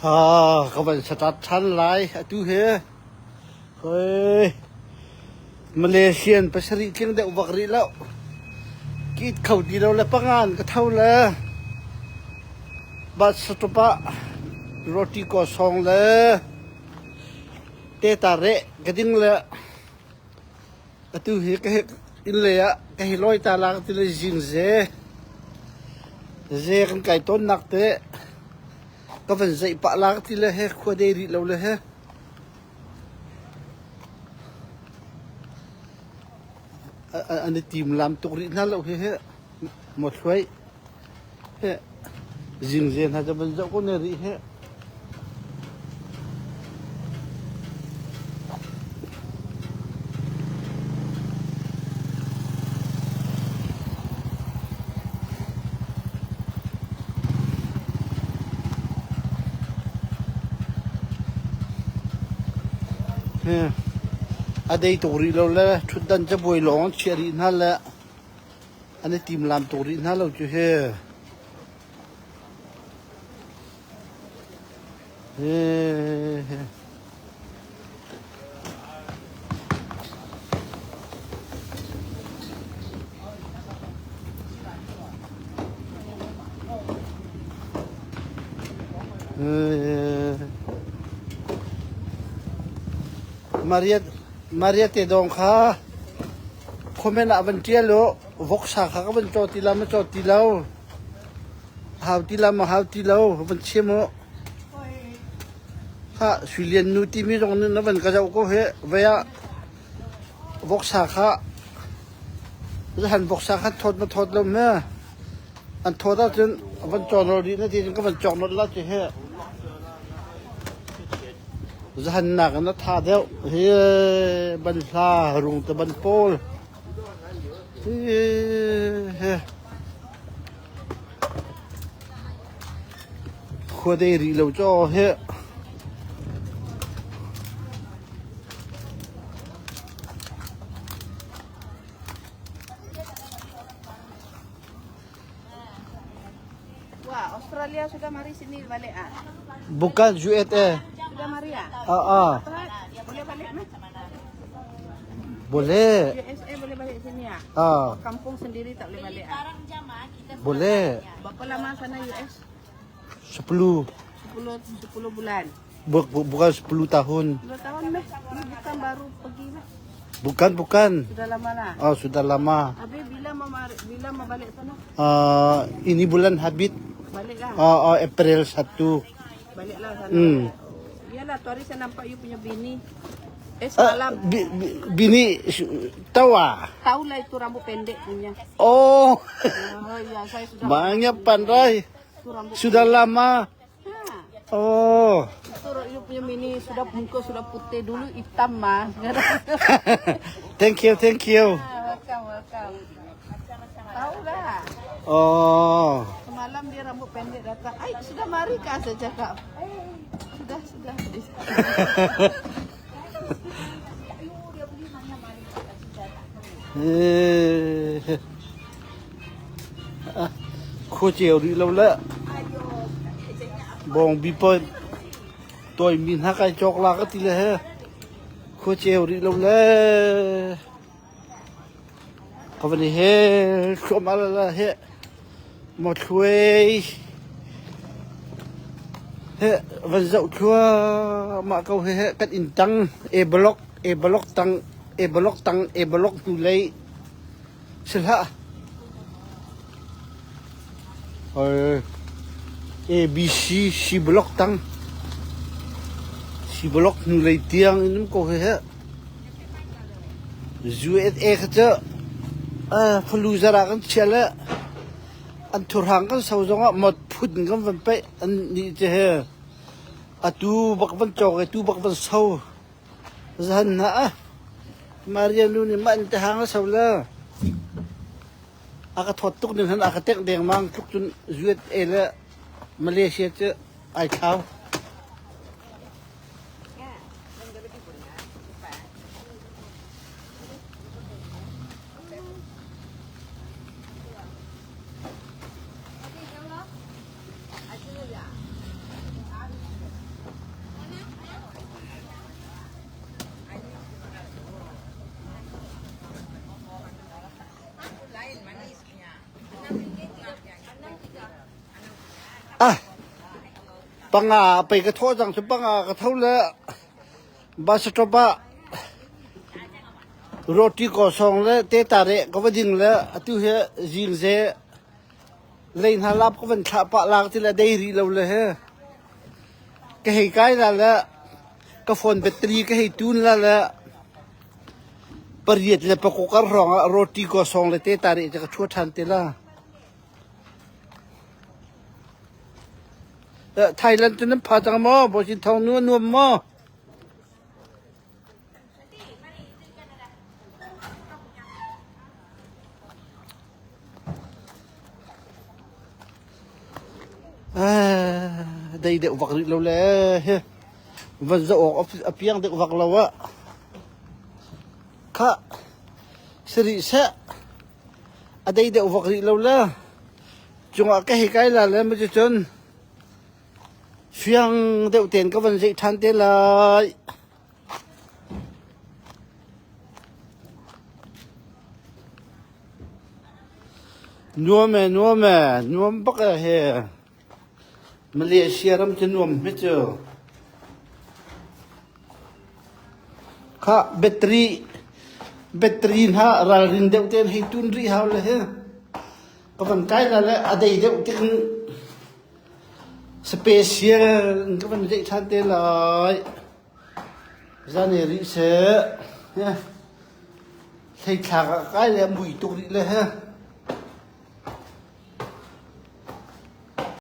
Ka van start ṭhan lai atu hi. Hoi Malaysian pasarih tling deuh bak rih lo. Kit kho ti lo le pangan ka tho le bus stop ah roti kosong le teta reh ka ding le Atu hi ka inn lei ah ka hi lawi ta la ka ti le zing ze ze kan kai tawnnak te ka van zeih pah la ka ti le he khua dei rih lo le he an i tim lam tuk rih hna lo hi he maw thluai he zing ze hna cu van zoh ko ne rih he. A dei tuk rih lo le ṭhutdan cabuai lawng an chiah rih hna le an i timlam tuk rih hna lo cu hi. Maria Maria te dong kha comment ah van ṭial u voksa kha ka van caw ti la ma caw ti lo. Hau ti lo maw hau ti lo van chim u. Kha Suilian nu timi zong nih na van ka zoh ko hi vei ah voksa kha zahan voksa kha thawt ma thawt lo me an thawt ahcun van caw nawl rih na ti ka van cawk nolh la ti hi zahan nak in a tha deuh hi ban hla rung te ban pawl hi hi Khua dei rih lo caw hi. Wah, Australia sudah mari sini balik ah. Bukan USA. Sudah mari ah. Ah, ah. Boleh balik mah? Boleh. USA boleh balik sini ah. Ah, Kampung sendiri tak boleh balik ah. boleh. Berapa lama sana US? 10 10 10 bulan. Bu- bu- bukan 10 tahun. 10 tahun meh. Ini bukan baru pergi meh. Bukan, bukan. Sudah lama lah. Oh, sudah lama. Habis bila mau mari, bila mau balik sana? Ah, ini bulan habit. Balik lah. Oh, oh, April 1. Balik lah sana. Hmm. Iyalah, tu hari saya nampak you punya bini. Eh Ah, semalam. bi- bi- bini tahu ah? Tahu lah itu rambut pendek punya. Oh, Oh ya, saya sudah banyak pandai. itu rambut. Sudah lama. Ha. Oh. Itu you punya mini sudah muka sudah putih dulu hitam mah. Thank you, thank you. Ah, welcome, welcome. Tahu lah. Oh. Semalam dia rambut pendek datang. Ay, sudah mari kah saya cakap. Sudah, sudah. Eh. Ah, Khua ceu rih lo le. Bawng bi pa tawi mi hna kai cawk la ka ti le he. Khua ceu rih lo le. Ka van i he thluahmah la la he. Maw thluai. He van zoh thluahmah ko he he kan inn tang A block A block tang A block tang A block hnulei si hlah. Hoi A B C C block tang C block hnulei tiang in um ko he he. USA kha cu Fallujah ah kan chia le an thurhang kan so zongah mot phun kan van paih an nih cu he atu bak van cawk i tu bak van so zahan hna ah Maria nu nih mah in te hang a so le a ka thawt tuk ning han a ka tek dengmang tluk cun USA le Malaysia cu ai thlau. Panga pei ka thawh cang cu panga ka tho le bus stop ah roti kawsawng le tetare ka va ding le atu hi zingze lei hna lap ka van thlah pah lak ti le dei rih lo le he ka hei kai la le ka phone battery ka hei tun la le pariat le pakukar hrawng ah roti kawsawng le tetare cu ka thua ṭhan te la. Thailand cu nan pha cang maw? Bawsin Thawng nu a nuam maw? Dei deuh vak rih lo le hi van zoh awk a piang deuh vak lo ah kha si rih seh a dei deuh vak rih lo le cungah ka hei kai la le ma cun fiang deuh tein ka van zeih ṭhan te lai. Nuam e nuam e nuam bak e he Malaysia ram cu nuam hme cu. Khah battery battery hna ralrin deuh tein hei tun rih hau le hi. Ka van kai la le a dei deuh tik in special in ka van zeih ṭhan te lai. Zan e rih seh. Hleithlak ah kai le mui tuk rih le he.